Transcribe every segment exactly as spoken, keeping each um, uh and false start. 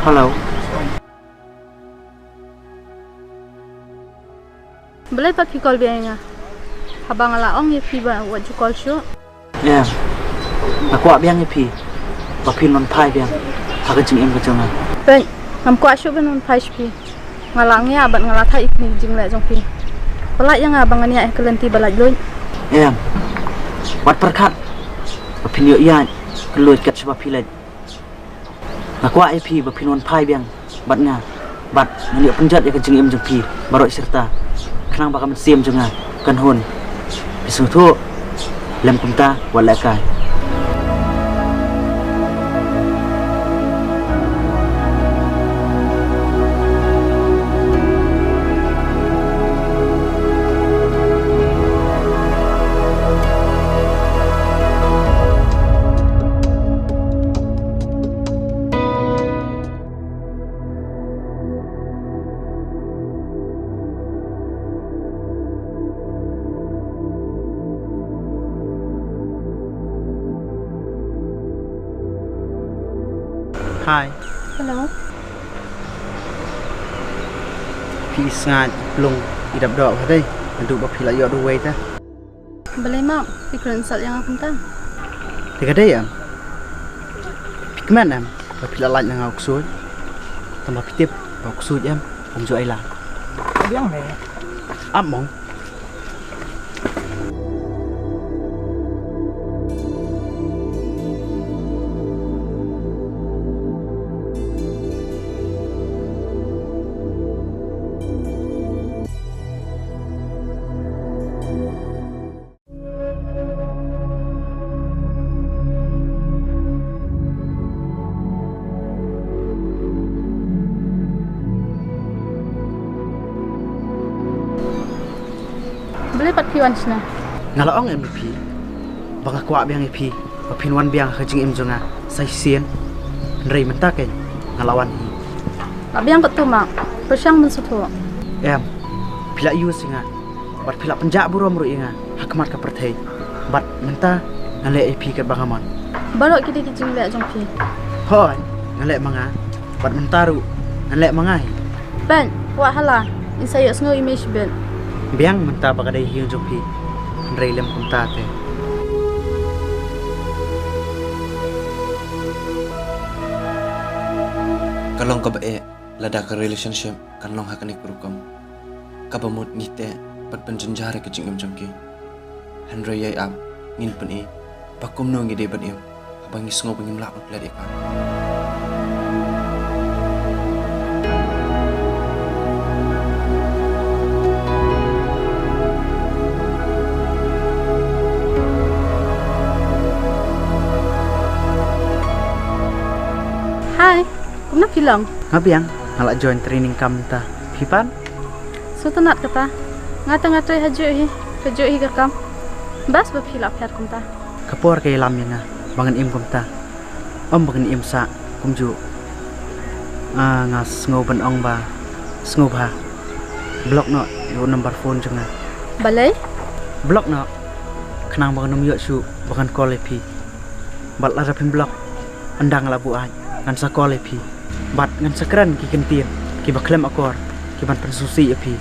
Hello. Balei pat phi call biang ïa nga? Haba nga la ong ïa phi ba wat ju call shuh. Em, nga kwah biang ïa phi ba phin wan phai biang ha ka jingim ka jong nga. Peit, ngam kwah shuh ban wan phai sha phi. Nga la ngiah bad nga la thait ïa ki jingleh jong phi. Pynlait ïa nga ba ngan ïaid ha ka lynti ba laitluid. Em, wat pyrkhat ba phin ïoh ïaid ka luid kat shaba phi leit. Nga kwah ïa phi ba phin wan phai biang bad nga, bad ngan ïoh pynjot ïa ka jingim jong phi baroh shi rta, khnang ba ka mynsiem jong nga kan hun. Phi sngewthuh? Lem kumta, wat lehkai. Hi. Hello. Phi sngaid plung i dap doh ha dei, naduh ba phi la ïoh duwai ta. Balei ma phi kren sat ïa nga kumta? Te ka dei em? Phi kmen em ba phi la lait na nga u ksuid? Tang ba phi tip ba u ksuid em um ju ai la. Biang ne. Ap mong. Balei pat phi wan shane? Nga la ong em ïa phi ba nga kwah biang ïa phi ba phin wan biang ha ka jingim jong nga sa shisien. Hynrei mynta kein nga la wan hi. La biang katto ma, pyrshang ban sngewthuh. Em, phi la use ïa nga bad phi la pynjah burom ruh ïa nga ha khmat ka pyrthei. Bad mynta ngan leh ïa phi katba nga mon. Baroh ki dei ki jingleh jong phi. Hooid, ngan leh ma nga. Bad mynta ruh ngan leh ma nga hi. Peit, kwah ha la, in sa ïohsngew ïa me shibit. Biang mynta ba ka dei hi jong phi. Hynrei lem kumta te. Ka long kaba eh lada ka relationship kan long ha kane ka rukom. Kaba mut ngi teh bad pynjynjar ïa ka jingim jong ki. Hynrei ïai ap ngin pyni ba kumno ngi dei ban im haba ngi sngew ba ngim lah ban klet ïa ka. Hi, kumno phi long? Nga biang, nga la join training camp mynta. Phi pat? Sngewtynnat kata. Nga te nga trei ha juh hi, ka juh hi ka kam. Bas ba phi la pher kumta. Ka por ka ïalam ïa nga ba ngan im kumta. Ym ba ngan im sah kumjuh. Ah, nga sngew ban ong ba sngewbha. Block noh ïa u number phone jong nga. Balei? Block noh. Khnang ba ngan ym ïoh shuh ba ngan call ïa phi. Bad lada phim block, ynda nga la buaid ngan sa call ïa phi. Bad ngan sa kren ki kyntien kiba khlem akor kiban pynsngewsih ïa phi.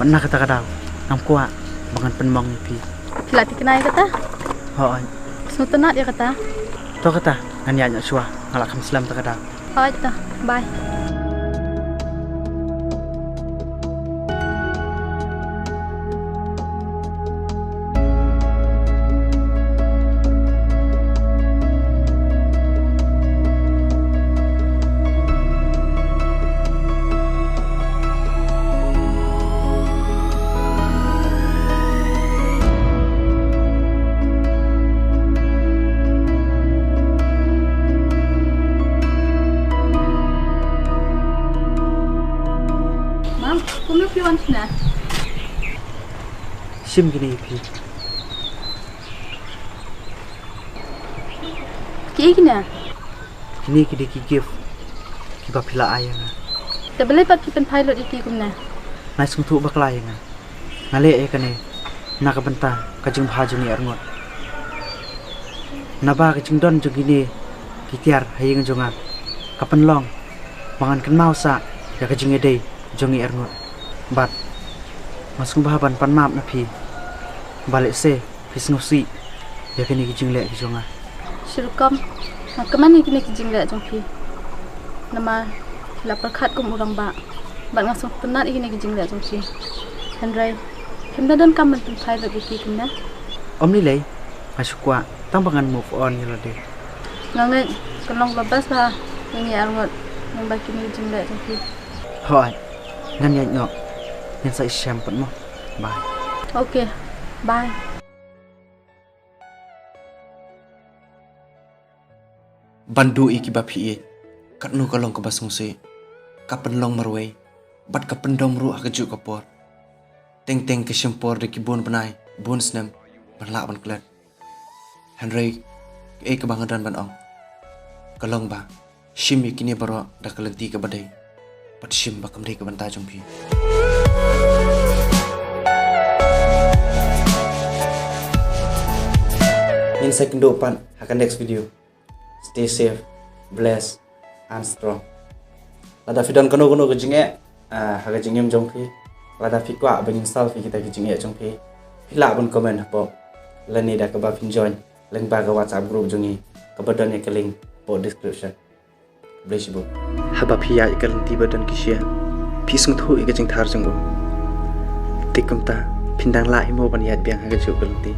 Bad na kata ka daw ngam kwah ba ngan pynmong ïa phi. Phi la thikna ïa kata? Hooid. Sngewtynnat ïa kata. To kata, ngan ïaid noh shuwa, nga la kham slem ta ka daw. Hooid to, bye. Mam, kumno phi wan shane? Shim kine ïa phi. Kiei kine? Kine ki dei ki gift kiba phi la ai ïa nga. Te balei pat phi pynphai lut ïa ki kumne? Nga sngewthuh bakla ïa nga. Nga leh ïa kane na ka bynta ka jingbha jong ngi arngut. Naba ka jingdon jong kine ki tiar ha ïing jong nga ka pynlong Ba ngan kynmaw sah ïa ka jingïadei jong ngi arngut. Bad nga sngewbha ban pan map na phi ba lehse phi sngewsih ïa kine ki jingleh ki jong nga. Shi rukom, nga kmen ïa kine ki jingleh jong phi. Namar phi la pyrkhat kum u rangbah bad nga sngewtynnat ïa kine ki jingleh jong phi. Hynrei phim da donkam ban pynphai lut ïa ki kumne. Ym lei lei, nga shu kwah tang ba ngan move on ïa lade. Nga ngeit kan long kaba best bha ïa ngi arngut lyngba kine ki jingleh jong phi. Hooid, ngan ïaid noh. Ngan sa ïashem pat mo. Bye. Okay, bye. Ban duh ïa kiba phi ïeit, katno ka long kaba sngewsih, ka pynlong marwei bad ka pyndom ruh ha kajuh ka por. Teng teng ka shim por da ki bun bnai bun snem ban lah ban klet. Hynrei kaei kaba nga don ban ong ka long ba shim ïa kine baroh da ka lynti kaba dei, bad shim ba kam dei ka bynta jong phi. Ngin sa ïakynduh pat ha ka next video. Stay safe, blessed and strong. Lada phi don kano kano ka jingeh, ah, ha ka jingim jong phi, lada phi kwah ba ngin solve ïa kita ki jingeh jong phi, phi lah ban comment hapoh lane da kaba phin join lyngba ka WhatsApp group jong ngi kaba don ïa ka link hapoh description. Khublei shibun. Haba phi ïaid ïa ka lynti ba don ki shyiap, phi sngewthuh ïa ka jingthar jong u. Te kumta phin dang lah hi mo ban ïaid biang ha kajuh ka lynti?